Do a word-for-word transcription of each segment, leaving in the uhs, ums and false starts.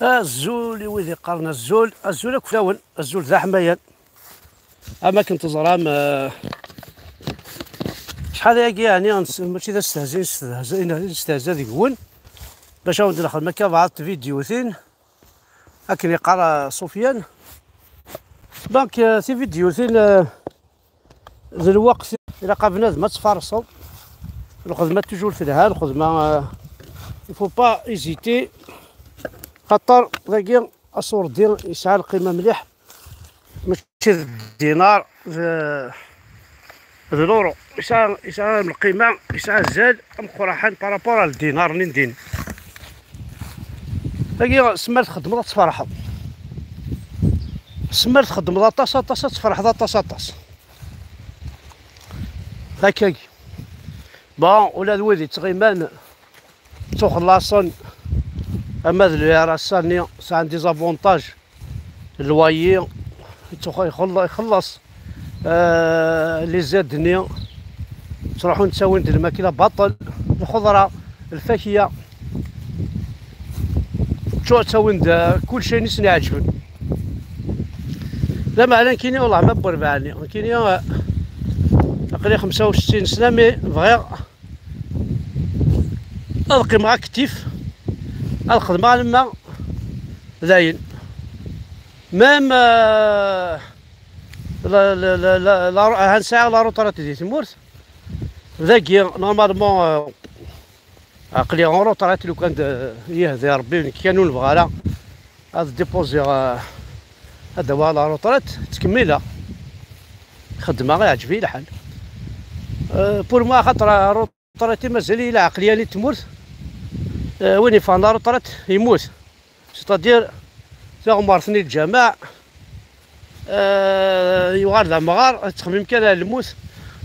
Azul i wid iqqaren azul, azul akk fell-awen, azul d aḥmayan. Am akken teẓram, eh, acḥal ayagi yeɛni, mačči d astehzi, nestehza, nestehza deg-wen, bac ad wen-d-nexdem akka bɛaḍ tvidyutin, akken yeqqar, eh, Sufyan. Donc, eh, tividyutin, eh, d lweqt ilaq a bnadem ad tfarseḍ. Lxedma toujours telha, lxedma, euh, il faut pas hésiter. Xaṭer dagi asurdi yesɛa lqima mliḥ, mačči d dinar, d, d l'euro. Yesɛa, yesɛa lqima, yesɛa azal ameqqran par rapport ar ldinar-nni n din. Dagi, semmer txeddmeḍ ad tferḥeḍ. Semmer txeddmeḍ aṭas, aṭas, ad tferḥeḍ aṭas, aṭas. Akkagi. Bon, ula d wid yettɣiman ttuxellaṣen, ama d le R S A-nni sɛan des avantages, loyer, yettux-, ixell-, ixelleṣ, euh, les aides-nni, ttruḥun ttawin-d lmakla baṭel, lxeḍra, lfakya, ttu-, ttawin-d, euh, kulci ayen i sen-iɛeǧben. Lameɛna nekkini, wellah ma n werbaɛni, nekkini, euh, aql-i xemsa u settin sna, mi bɣiɣ ad qqimeɣ actif, ad xedmeɣ alamma dayen. Même, euh, la, la, la, la, la, ha nesɛa la retraite di tmurt, dagi, normalement, euh, aql-i en retraite, lukan d, yehdi Rebbi, nekk kan ur nebɣi ara ad déposer, euh, ad awiɣ la retraite, ttkemmileɣ. Xeddmeɣ, iɛǧeb-iyi lḥal. Euh, pour moi, axaṭer retraité mazal-iyi lɛeqliya-nni n tmurt. Euh, win yeffɣen la retraite, yemmut. C'est-à-dire, tiɣmert-nni lǧameɛ, euh, yuɣal d amɣar, yettxemmim kan ar lmut,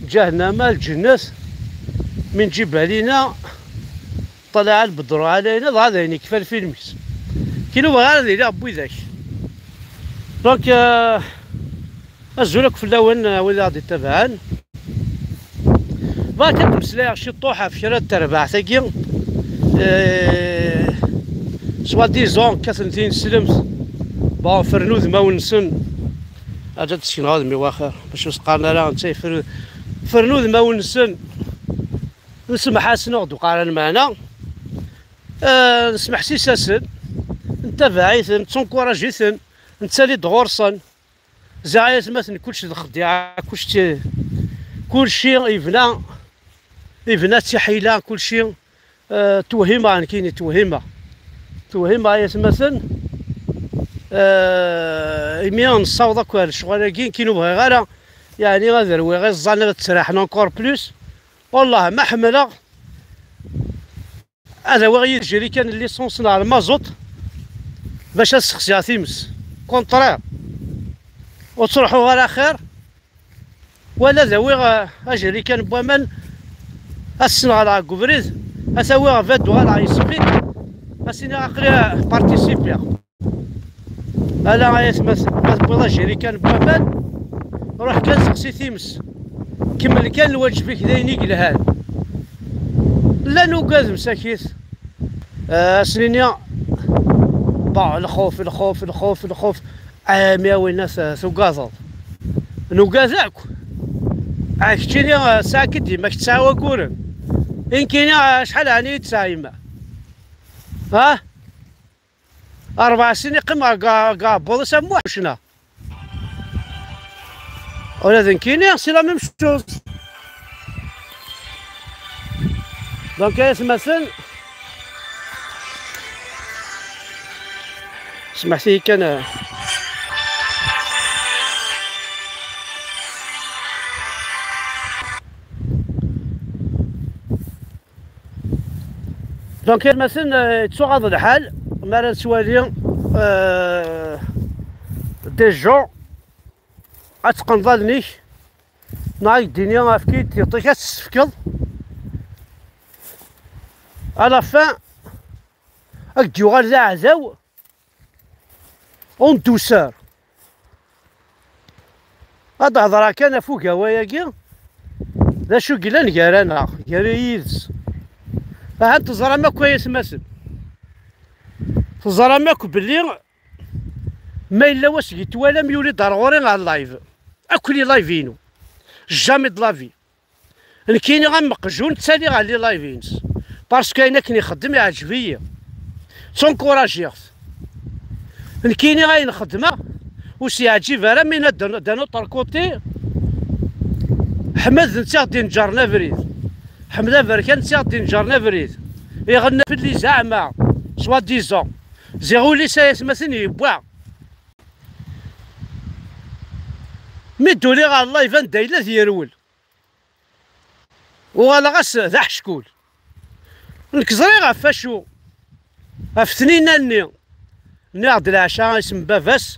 ǧahennama, lǧennet, min ǧibalina, ṭalaɛ lbedru ɛlayna, dɣa d ayen yekfa lfilm-is. Kinu bɣiɣ ara ad iliɣ n widak. Donc, euh, azul akk fell-awen, a wid aɣ-d-ittabaɛen. Bɣiɣ kan ad d-meslayeɣ ciṭuḥ ɣef kra n terbaɛt-agi. Eh, soi-disant kkaten tineslemt. Bon, fernu udmawen-nsen. Aǧa d-sekneɣ udem-iw axir. Bac ur s-qqaren ara netta yefru-, fernu udmawen-nsen. Nsemmeḥ-asen, ur ɣ-d-wqar ara lmeɛna. Eh, nesmeḥsis-asen. Nettabaɛ-iten, nettunkuraj-iten. Nettali-d ɣur-sen. Ziɣ ay atmaten, kullec d lxeddiɛa, kullec d, kullci yebna, yebna d tiḥila, kullci, eh, twehima, nekkini twehima. Twehima ay atmaten, eh, imi nessaweḍ akk ar lecɣal-agi, nekkini ur bɣiɣ ara, yeɛni, ad rwiɣ iẓẓan ad ttraḥen encore plus. Wallah, ma ḥemmleɣ ad awiɣ yid-i jrikan n licence neɣ lmaẓut bac ad ssexsiɣ times. Contraire, ur ttruḥuɣ ara axir, wala ad awiɣ, eh, ajrikan n waman, ad t-sneɣleɣ deg ubrid, ad t-awiɣ bad uɣaleɣ yesfik, ad s-iniɣ aql-i participiɣ. Ala ay atmaten, ma tewwiḍ ajrikan n waman, ruḥ kan seɣsi times. Kemmel kan lwaǧeb-ik, d ayen i yelhan. Llan ugaden msakit. Ah, ad sen-iniɣ, bon, lxuf, lxuf, lxuf, lxuf. Ɛami a winna t-, tugadeḍ. Nugad akk. Ah, keččini, ah, tesɛa-k-id yemma-k tesɛa waguren. I nekkini, ah, acḥal ɛni i tesɛa yemma? Ha? Rebɛa snin i qqimeɣ deg, deg uɛebbuḍ-is am Muḥ Cna. Ula d nekkini, c'est la même chose. Donc, ay atmaten, smeḥt-iyi kan, euh, Donc, yermasen, euh, yettuɣaḍ lḥal mi ara nettwali, euh, des gens ad teqqneḍ allen-ik, neɣ ad k-d-ini efk-iyi-d tiṭ-ik ad tt-tefkeḍ. À la fin, ad k-d-yuɣal d aɛdaw. Undusar. Ad d-hedreɣ kan ɣef ugaway-agi, d acu i yellan gar-aneɣ, gar-i yid-s. Ahat teẓram akk ay atmaten. Teẓram akk belli ma yella wasegget walam yuli-d ar ɣur-i ɣer live. Akk les live-inu. Jamais de la vie. Nekkini am meqjun ttaliɣ ɣer les live-ines. Parce que ayen akken ixeddem iɛǧeb-iyi. Ttunkurajiɣ-t. Nekkini ayen xeddmeɣ ur s-yeɛǧib ara, mais d'un d'un autre côté, Ḥmed netta ɣ-d-inǧaren abrid. Ḥmed Aberkan netta ɣ-d-inǧaren abrid. Iɣenna fell-i zeɛma, soi-disant. Ziɣ ul-is ay atmaten yewwa. Mi d-uliɣ ɣer live anda yella ad yerwel. Uɣaleɣ-as d aḥeckul. Nekk ẓriɣ ɣef wacu, ɣef tnina-nni. Nniɣ-d leɛca isem n baba-s,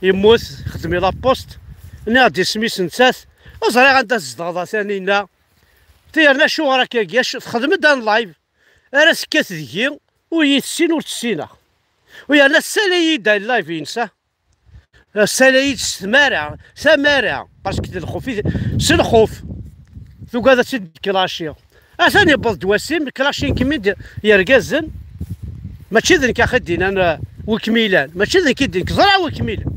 yemmut, xdem i la poste. Nniɣ-d isem-is nettat, ur ẓriɣ anda tzedɣeḍ a Taninna. Yerna acuɣer akkagi, ac-, texdem-d un live, ara tekkat deg-i, ur iyi-tessin ur tt-ssineɣ. U yerna tessala-iyi-d live-ines, ah. Tessala-iyi-d s tmara, tamara, parce que d lxuf i t-, s lxuf. Tugad ad tt-id-klaciɣ. Atan yewweḍ-d wass-im, klaciɣ-kem-id yergazen. Mačči d nekk ax i d-inan, uh, wi kem-ilan. Mačči d nekk i d-, nekk ẓriɣ wi kem-ilan.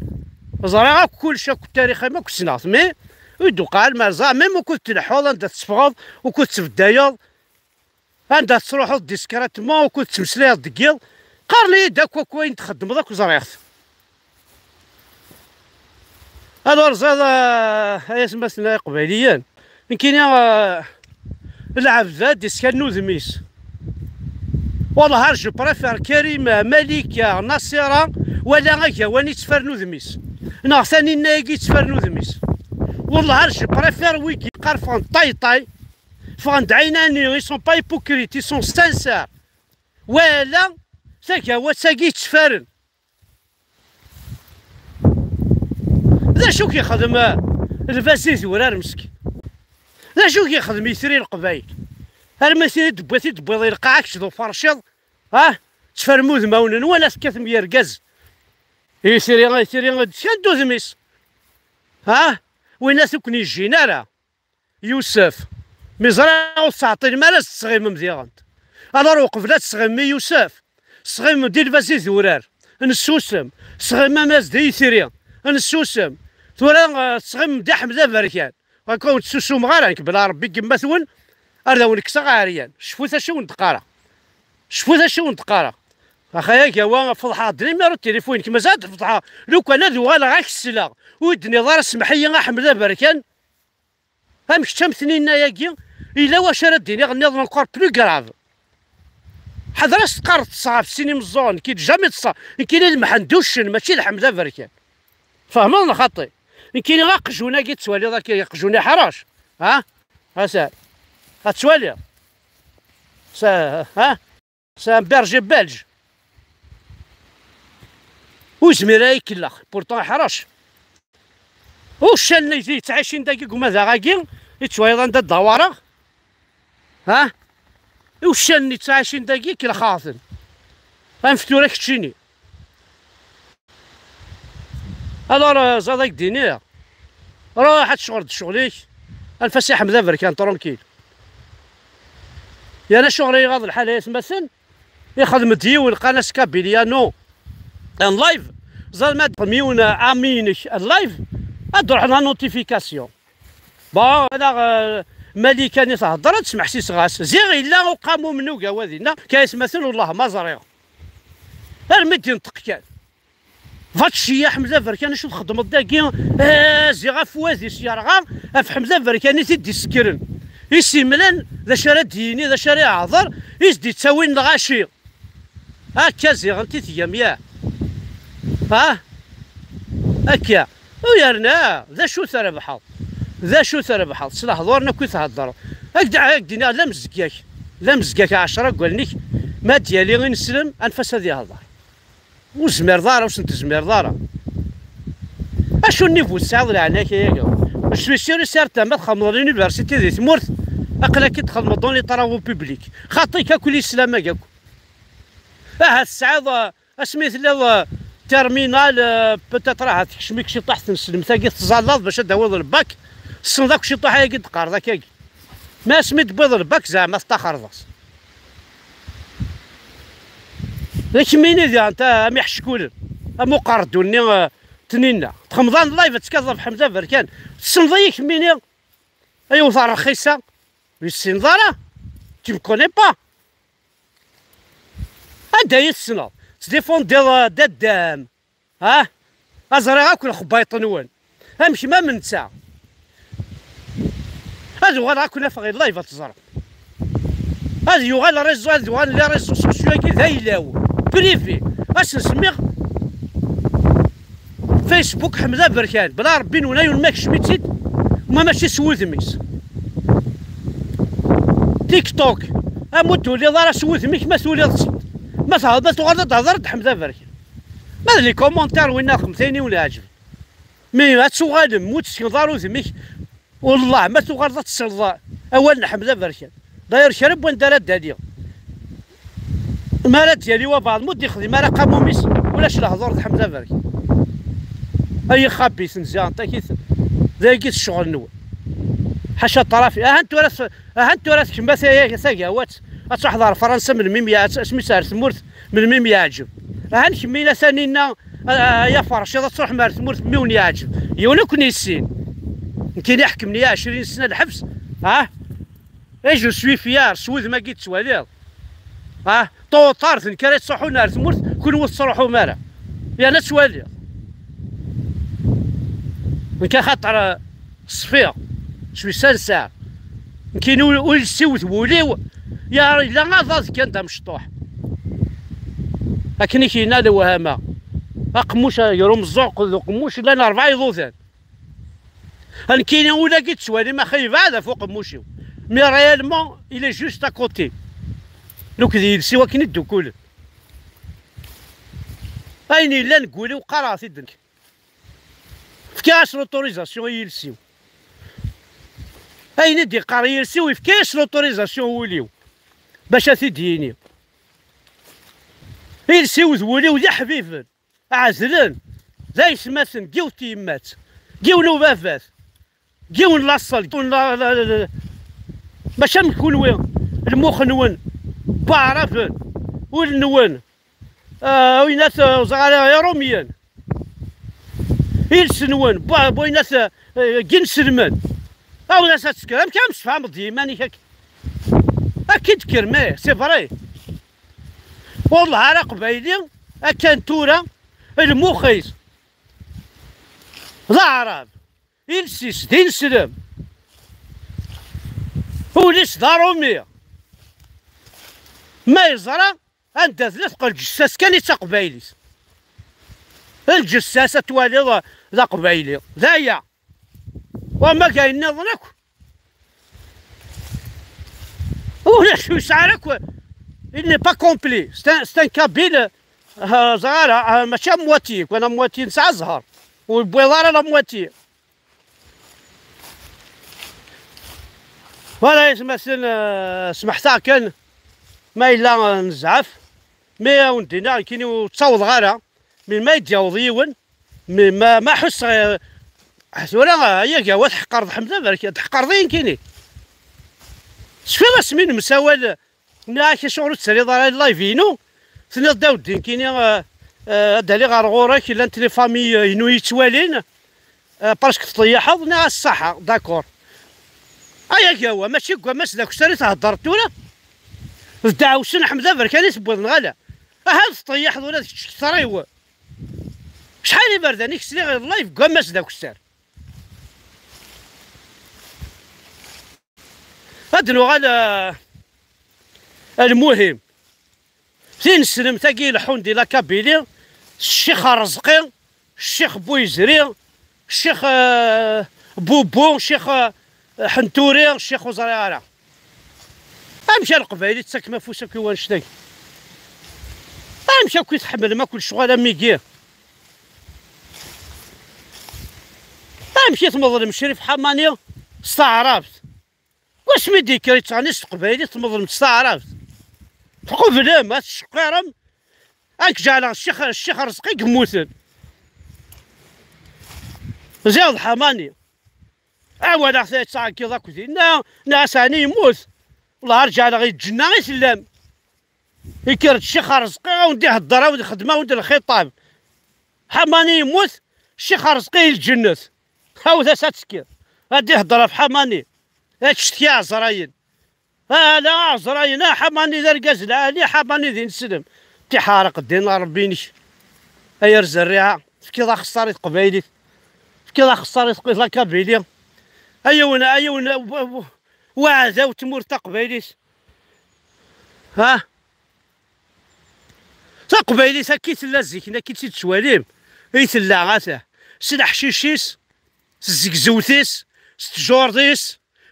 Ẓriɣ akk kullec, akk tarix-im, akk ssneɣ-t. Mais, ur d-uqal, ma ẓriɣ, même ukud tleḥḥuḍ, anda tetteffɣeḍ, ukud tbeddayeḍ, anda tettruḥuḍ discrètement, ukud tettmeslayeḍ deg yiḍ, qqaren-iyi-d akk, akk ayen txeddmeḍ akk ẓriɣ-t. Alors, ẓad, euh, ay atmaten ay iqbayliyen, nekkini, euh, lɛebd ad d-iskalen udem-is. Wallah, ar je préfère Karim, Malika, Nasira, wala Agawan yettfaren udem-is. Neɣ Taninna-agi yettfaren udem-is. Wallah, ar je préfère wigi qqar ffɣen ṭay ṭay, ffɣen-d ɛinani, ils sont pas hypocrites, ils sont sincères. Wala tagawat-agi yettfaren. D acu k-yexdem, eh, lbaz idurar meskin? D acu k-yexdem Yitri n Leqbayel? Armi tin i d-tewwiḍ, i d-tewwiḍ i lqaɛa, kečč d uferciḍ, ah? Ttfermudem udmawen-nwen, ad tekkatem i yergazen. Yitri, Yitri, d kan d udem-is. Ah? Winna ur ken-yejjin ara. Yusef. Mi ẓriɣ ur tettɛeṭṭilem ara ad tesɣimem diɣen. Alors, uqbel ad tesɣimem i Yusef, sɣimem-d i lbaz idurar. Nessusem. Sɣimem-as-d i Yitri. Nessusem. Tura, eh, tesɣimem-d i Ḥmed Aberkan. Akka ur ttsussumeɣ ara nekk, bla Rebbi n yemma-twen, ar d awen-kkseɣ aɛeryan. Cfut acu i wen-d-qqareɣ. Cfut acu i wen-d-qqareɣ. Axay Agawa, feḍḥeɣ-d limir n tilifun-ik, mazal ad feḍḥeɣ. Lukan ad uɣaleɣ ad k-sleɣ, ur yi-d-tenniḍ ara smeḥ-iyi a Ḥmed Aberkan. Am kečč am Tninna-agi, yella wacu ara d-iniɣ nniḍen encore plus grave. Ḥader ad s-teqqareḍ ṭṭseɣ ɣef sin imeẓẓuɣen, nekki d jamais ṭṭseɣ, nekkini d Mḥend Uccen, mačči d Ḥmed Aberkan. Tfehmeḍ neɣ xaṭi? Nekkini aqjun-agi tettwaliḍ akka, aqjun iḥrec. Ha? Asa. Ad twaliḍ. Sa-, ha? C'est un berger belge. Ur yezmir ara ikellex, pourtant iḥrec. Uccanen i yettɛicin dagi deg umadaɣ-agi, i tettwaliḍ anda ddawareɣ? Ha? Uccanen i yettɛicin dagi, kelxeɣ-ten. Anef tura keččini. Alors, euh, ẓad ak-d-iniɣ, ruḥ ad tecɣleḍ ccɣel-ik, anef-as i Ḥmed Aberkan tranquille. Yerna acuɣer i iɣaḍ lḥal ay atmaten? Ixdem-d yiwen, qqaren-as Kabiliano en live. Ẓer ma d-xdem yiwen ami-inek en live, ad d-ruḥen la notification. Bon, ala, euh, Malika-nni thedder, ad smeḥsiseɣ-as. Ziɣ yella uqamum n ugawad-inna, kayesmaten, wallah ma ẓriɣ. Armi d-inṭeq kan. Va tceyyeḥ Ḥmed Aberkan, acu txeddmeḍ dagi? Ah, ziɣ ɣef wad-is yerɣa, ɣef Ḥmed Aberkan i t-id-isekkren. I s-imlan d acu ara d-yini, d acu ara iɛḍer, i s-d-ittawin lɣaci. Akka ziɣen i tgam, yah? Ha? Akka. U yerna, d acu trebḥeḍ? D acu trebḥeḍ s lehdur-nni akk i theddreḍ? Ad k-d-, ad k-d-iniɣ, la mezgak, la mezgak ɛecra deg wallen-ik, ma d-yali ineslem, anef-as ad ihder. Ur tezmireḍ ara, ur sen-tezmireḍ ara. Acu nnivu tesɛiḍ leɛnak ay agaw? Je suis sûr et certain, ma txedmeḍ l'université di tmurt, aql-ak-id txedmeḍ dans les travaux publics. Xaṭi-k akk l'islam-agi akk. Ahat tesɛiḍ, euh, asmi telliḍ, euh, terminal, euh, peut-être ahat tekcem-ik ciṭuḥ tneslemt-agi, tettẓallaḍ bac ad d-tawiḍ lbak, tessneḍ akk ciṭuḥ ayagi d-teqqareḍ akkagi. Ma asmi d-tewwiḍ lbak, zeɛma teṭṭaxreḍ-as. D kemmini diɣen, ta, am iḥeckulen, am uqerdu-nni, eh, Tninna. Txemḍan live ad tekkateḍ ɣef Ḥemza Berkan. Tessneḍ-iyi kemmini? Ay wet rxisa, ur yessineḍ ara. Tu me connais pas. Anda i tessneḍ? Tettdifundiḍ, eh, daddam. Ha? Aẓriɣ akk lexbayṭ-nwen. Amek ma m netta? Ad uɣaleɣ ad ken-afeɣ i live ad teẓrem. Ad yuɣal réseau, ad uɣalen les réseaux sociaux-agi d ayla-w. Privé. Ad s-nsemmiɣ Facebook Ḥemza Berkan. Bla Rebbi-nwen, ayen ma kcem-itt-id, ma mačči s wudem-is. TikTok. Am ur d-tuliḍ ara s wudem-ik ma tuliḍ-tt-id. Ma tɛawdeḍ ad tuɣaleḍ ad d-tehḍereḍ d Ḥemza Berkan. Ma d les commentaires, winna xemt ayen i wen-iɛeǧben. Mi ad tuɣalem, ur d-tsekneḍ ara udem-ik, wellah ma tuɣaleḍ ad tesleḍ awal n Ḥemza Berkan. D'ailleurs, kra n wanda ara d-aliɣ. Mi ara d-yali wabeɛḍ, ma ur d-yexdim ara aqamum-is, ulac lehdur d Ḥemza Berkan. Ay ixabiten ziɣen takit, d ayagi d ccɣel-nwen. Ḥaca ṭṭrafi. Ahan tura s-, ahan tura tkemma taya-, tagawat, ad truḥeḍ ɣer Fransa melmi m-, asmi s-, ar tmurt, melmi m-yeɛǧeb. Ahan kemmina Taninna, a, a, ya Ferciḍ, ad truḥem ar tmurt mi wen-yeɛǧeb. Yiwen ur ken-yessin. Nekkini ḥekmen-iyi ɛecrin sna lḥebs. Ah? Et je suis fier, s wudem-agi tettwaliḍ. Ah? Tuṭart, nekk ara yettruḥun ar tmurt, kunwi ur tettruḥum ara. Yerna ad twaliḍ. Nekk axaṭer, eh, ṣfiɣ. Je suis sincère. Nekkini ul-, ul-, iles-iw d wul-iw, ya, yella aḍad kan d amecṭuḥ. Akken i k-yenna lewhama. Aqemmuc, gar umeẓẓuɣ d uqemmuc llan rebɛa iḍudan. Nekkini ula-gi tettwalim axi yebɛed ɣef uqemmuc-iw. Mais réellement, il est juste à côté. Nekk d yiles-iw akken i ddukulen. Ayen yellan deg wul-iw qqareɣ-t-id nekk. Fkiɣ-as l'autorisation i yiles-iw. Ayen i d-yeqqar yiles-iw, yefka-yas l'autorisation i wul-iw bac ad t-id-yini. Iles-iw d wul-iw d iḥbiben, ɛedlen, d aytmaten, n yiwet tyemmat, n yiwen ubabat, n yiwen laṣel, n yiwen la, la, la, la, mačči am kunwi, lmux-nwen, n waɛraben, ul-nwen, ah, winat, ah, ẓer ara, iṛumyen. Iles-nwen, bu-, winat, ah, n yinselmen. Awen-as ad tekker. Amek ara msefhameḍ d yiman-ik akka? Akka i d-kker, mais c'est vrai. Wellah ara aqbayli, akken tura, lmux-is d aɛrab, iles-is d ineslem, ul-is d aṛumi. Ma yeẓra anda tella teqqel lǧessas kan i d taqbaylit. Lǧessas ad twaliḍ d aqbayli. D aya. Wama ayen nniḍen akk, ulac ur yesɛi ara akk. Il n'est pas complet. C'est un, c'est un kabyle, ah, ẓer ara, ah, mačči am moitié, kan am moitié nesɛa zzher. Ur yewwiḍ ara la moitié. Voilà, yesmasen, eh, smeḥt-aɣ kan ma yella, eh, nezɛef, mi awen-d-iniɣ nekkini ur ttawḍeɣ ara, mi ma i d-yaweḍ yiwen, mi ma, ma ḥusseɣ, eh, tura, eh, ay agawa tḥeqqreḍ Ḥemza Berkan, tḥeqqreḍ-iyi nekkini. Tecfiḍ asmi nemsawal, nniɣ-ak acuɣer ur tettalliḍ ara live-inu? Tenniḍ-d a weddi nekkini, eh, eh, ad d-aliɣ ɣer ɣur-k, llant les familles, eh, inu yettwalin, eh, parce que teṭṭeyyaḥeḍ, nniɣ-as ṣaḥa, d'accord. Ay agawa, mačči deg wammas d akessar i theddreḍ tura? D ddeɛwessu n Ḥemza Berkan i tewwiḍ neɣ ala? Aha teṭṭeyyaḥeḍ ula d kečč kter-iw. Acḥal iberdan i k-sliɣ live deg wammas d akessar? Ad nuɣal, eh, lmuhim. Tineslemt-agi ileḥḥun di la Kabylie, Ccix Rrezqi, Ccix Buyezri, Ccix, eh, Bubu, Ccix, eh, Ḥenturi, Ccix ur ẓriɣ ara. Amek a Leqbayel i tettakem afus akk i wannect-agi? Amek akk i tḥemmlem akk lecɣal am wigi? Amek i tmeḍlem Crif Ḥamani s taɛrabt? Wasmi d-yekker yettɣenni s teqbaylit, tmeḍlem s taɛrabt. Tqublem, ad tceqqirem, ad k-ǧeɛleɣ ccix, ccix Rrezqi yemmuten. Ziɣ d Ḥamani. Awalaɣ ta yettɛeggiḍ akk dinna, nniɣ-as ɛni yemmut? Wellah ar ǧeɛleɣ i lǧenna i tellam. Ikker-d Ccix Rezqi, a wen-d-ihedder, a wen-d-ixdem, a wen-d lxiṭab. Ḥamani yemmut, Ccix Rezqi i lǧennet. Hawet-as ad tekker. Ad d-ihedder ɣef Ḥamani. Ad tcetki Ɛezrayen. Ala Ɛezrayen, a Ḥamani d argaz lɛali, Ḥamani d ineslem. Tiḥerq ddin n Ṛebbi-inek. Ay ar zerriɛa, tefkiḍ axeṣṣar i teqbaylit. Tefkiḍ axeṣṣar i teqbaylit, la Kabylie. Ay awen, ay awen, w-, w-, waɛdaw n tmurt taqbaylit. Ha? Taqbaylit akka i tella zik, nekk i tt-id-tettwalim, i tella, ata, s leḥcic-is, s tzegzewt-is, s tjurt-is,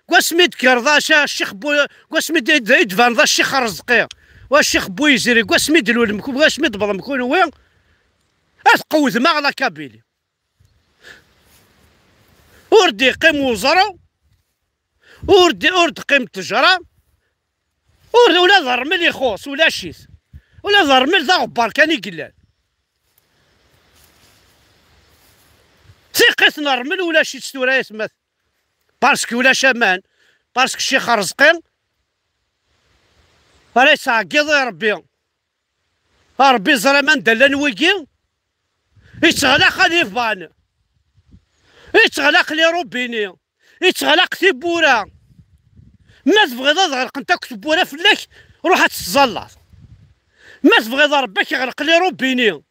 deg wasmi d-kkreḍ a ca-, Ccix Bu-, deg wasmi d-, d-, i d-tbaneḍ a Ccix Rezqi, wa Ccix Buyizri, deg wasmi d-tlulem ku-, deg wasmi d-tewwḍem kunwi, ad tqewwdem aɣ la Kabylie. Ur d-iqqim uẓru, ur d-, ur d-teqqim ttejra, ur, ula d rrmel ixuṣ, ulac-it. Ula d rrmel d aɣebbar kan i yellan. Tiqqit n rrmel ulac-itt tura, ay atmat. Parce que ulac aman, parce que Ccix Rezqi ara yettɛeggiḍ i Ṛebbi. A Ṛebbi, ẓer aman d llan wigi. Yettɣlaq aliban. Yettɣlaq les robinets. Yettɣlaq tiwwura. Ma tebɣiḍ ad ɣelqent akk tiwwura fell-ak, ruḥ ad tettẓallaḍ. Ma tebɣiḍ a Ṛebbi ad k-iɣleq les robinets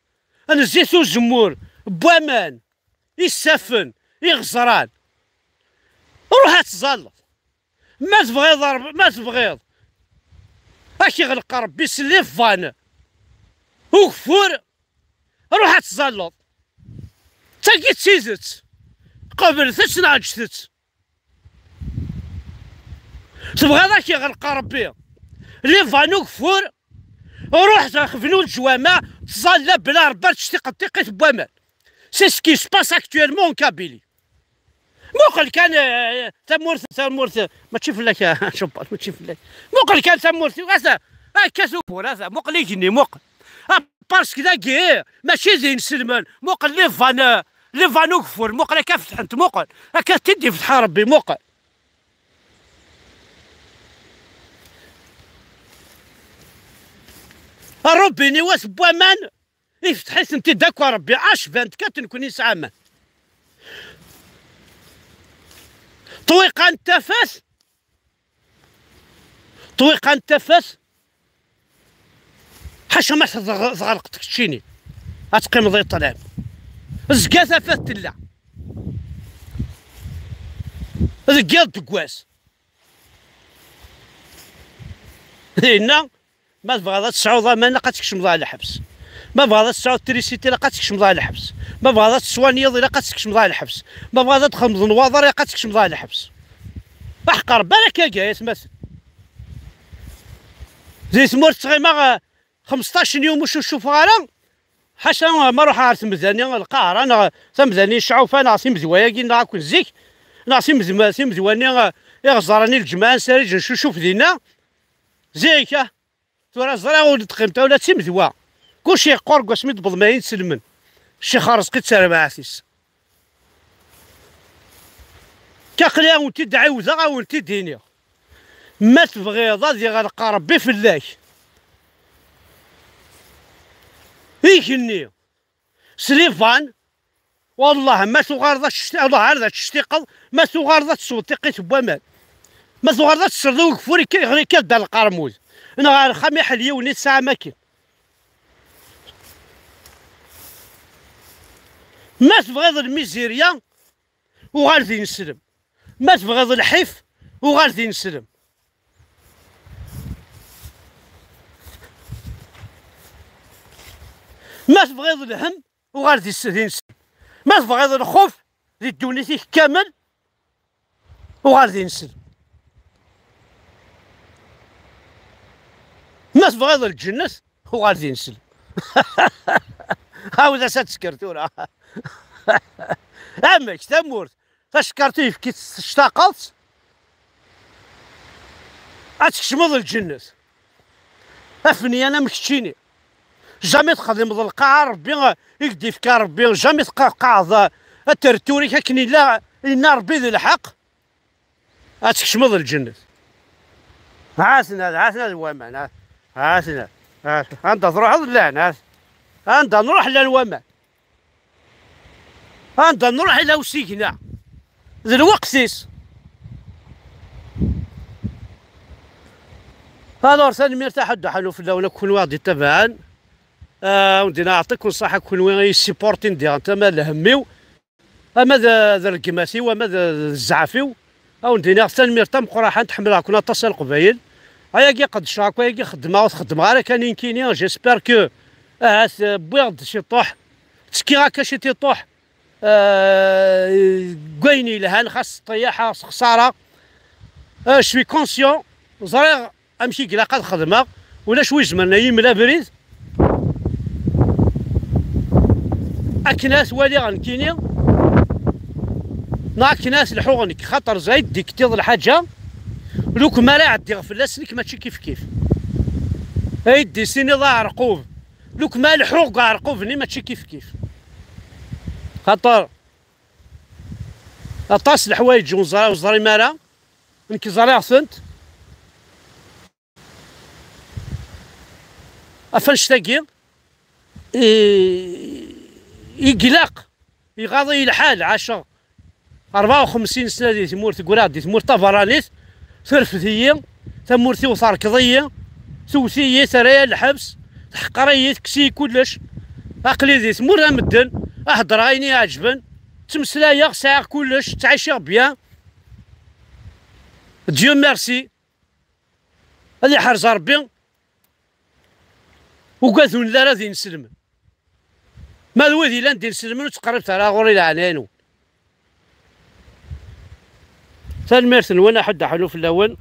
n zzit uzemmur, n waman, isaffen, iɣeẓran, ruḥ ad tettẓallaḍ. Ma tebɣiḍ a Ṛebbi, ma tebɣiḍ ad k-iɣleq Ṛebbi s les vannes, ugeffur, ruḥ ad tettẓalleḍ. D tagi d tidet. Qeblet-tt neɣ ǧǧet-tt. Tebɣiḍ ad k-iɣleq Ṛebbi les vannes, ugeffur, ruḥ bnu leǧwameɛ, tẓalla bla Ṛebbi ar tectiqeḍ tiqqit n waman. C'est ce qui se passe actuellement en Kabylie. Muqel kan, eh, tamurt, tamurt, mačči fell-ak, ah, Jean-Paul, mačči fell-ak. Muqel kan tamurt, ata, akka tubur, ata, muqel igenni, muqel. Ah, parce que dagi, mačči d inselmen, muqel les vannes, eh, les vannes ugeffur, muqel akka fetḥent, muqel. Akka t-id-ifetḥ Ṛebbi, muqel. Ṛubini-wat n waman, ifteḥ-itent-id akk Ṛebbi, H vingt-quatre nekkni nesɛa aman. Ṭwiqa n tafat, ṭwiqa n tafat, ḥaca ma tɣ-, tɣelqeḍ keččini, ad teqqimeḍ i ṭṭlam. Zga tafat tella. Deg yiḍ deg wass. Dinna, ma tebɣiḍ ad tesɛuḍ aman, ilaq ad tkecmeḍ ɣer lḥebs. Ma tebɣiḍ ad tesɛuḍ trisiti, ilaq ad tkecmeḍ ɣer lḥebs. Ma tebɣiḍ ad teswaniyeḍ, ilaq ad tkecmeḍ ɣer lḥebs. Ma tebɣiḍ ad txemḍeḍ waḍar, ilaq ad tkecmeḍ ɣer lḥebs. Aḥeqq Ṛebbi ara k-agi, ay atmaten. Di tmurt ttɣimaɣ, eh, xemseṭṭac n yum ur cucufeɣ ara. Ḥaca ma ruḥeɣ ɣer temda-nni, Lqahra, neɣ tamda-nni n Cɛufa, neɣ timedwa-agi, neɣ akk n zik, neɣ timedwa-, timedwa-nni, eh, iɣeẓran i lǧemɛa n Sarij, neccucuf dinna. Zik, ah. Tura ẓriɣ ur d-teqqimt ula d timedwa. Kullec yeqqur deg wasmi d-wwḍen ma inselmen. Ccix Rezqi d terbaɛt-is. Aql-i a wen-t-id ɛiwdeɣ, a wen-t-id-iniɣ. Ma tebɣiḍ ad iɣleq Ṛebbi fell-ak igenni s les vannes, wallah, ma tuɣaleḍ ad tcti-, wallah, ar d ad tectiqeḍ, ma tuɣaleḍ ad tesweḍ tiqqit n waman, ma tuɣaleḍ ad tesreḍ i ugeffur, ikka, iɣli, ikka-d ar lqermud, neɣ ar lxamiḥ n yiwen i tesɛam akken. Ma tebɣiḍ lmizirya, uɣal d ineslem. Ma tebɣiḍ lḥif, uɣal d ineslem. Ma tebɣiḍ lhemm, uɣal d is-, d ineslem. Ma tebɣiḍ lxuf di ddunit-ik kamel, uɣal d ineslem. Ma tebɣiḍ lǧennet, uɣal d ineslem. Ɛawed-as ad tekker tura. Amek tamurt? Tacekkart i yefki tectaqeḍ-tt, ad tkecmeḍ lǧennet. Afenyan am keččini. Jamais txedmeḍ lqaɛa Rebbi i k-d-ifka Rebbi, jamais tqaɛeḍ ad terr tura-k akken illa, inna Rebbi d lḥeqq, ad tkecmeḍ lǧennet. Ɛatna, ɛatna d waman, ɛatna. Anda truḥeḍ llan, anda nruḥ llan waman. Anda nruḥ ila usigna. D lweqt-is. Alors, tanemmirt a Ḥedd Ḥanuf fell-awen akk kunwi aɣ-d-ittabaɛen. Ah, undin aɛṭik unṣaḥ akk kunwi i yessipurtin diɣen tama n lhemm-iw. Ama d, d rregmat-iw, ama d, d zzɛaf-iw, a wen-d-iniɣ tanemmirt tameqqraḥant, ḥemmleɣ-ken aṭas a Leqbayel. Ayagi qeddceɣ akk, ayagi xeddmeɣ, ur t-xeddmeɣ ara kan i nekkini. J'espère que ahat, eh, wwiɣ-d ciṭuḥ, ttekkiɣ akka ciṭuḥ, eh, deg wayen yelhan, xas s ṭṭiyaḥa, s xsara. Eh, je suis conscient, ẓriɣ amek i ilaq ad xedmeɣ, ulac wi izemren a yi-mel abrid. Akken ad t-waliɣ nekkini, neɣ akken ad t-lḥuɣ nekk, xaṭer zayed diktiḍ lḥaǧa, lukma ara ɛeddiɣ fell-as nekk mačči kif kif. Ay d-tiniḍ aɛerqub, lukma lḥuɣ deg uɛerqub-nni mačči kif kif. Xaṭer aṭas leḥwayeǧ ur neẓra, ur neẓrim ara, nekk ẓriɣ-tent. Af annect-agi i, i ilaq, iɣaḍ-iyi lḥal, ɛaceɣ rebɛa u xemsin sna di tmurt, ggreɣ di tmurt taberranit, terfed-iyi, tamurt-iw terkeḍ-iyi, tewwet-iyi, terra-yi lḥebs, teḥqer-iyi, tekkes-iyi kullec. Aql-i di tmurt am medden, heddreɣ ayen i yi-ɛeǧben, ttmeslayeɣ, sɛiɣ kullec, ttɛiciɣ bien. Dieu merci. Ad iḥrez Ṛebbi. Ugad ur nelli ara d inselmen. Ma d wid yellan d inselmen, ur ttqerribet ara ɣur-i, leɛnaya-nwen. Tanemmirt-nwen, aḥuddu aḥunnu fell-awen.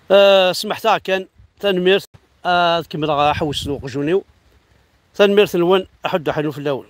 Eh, smeḥt-aɣ kan. Tanemmirt. Ad kemmleɣ aḥewwes n uqjun-iw. Tanemmirt-nwen, aḥuddu aḥunnu fell-awen.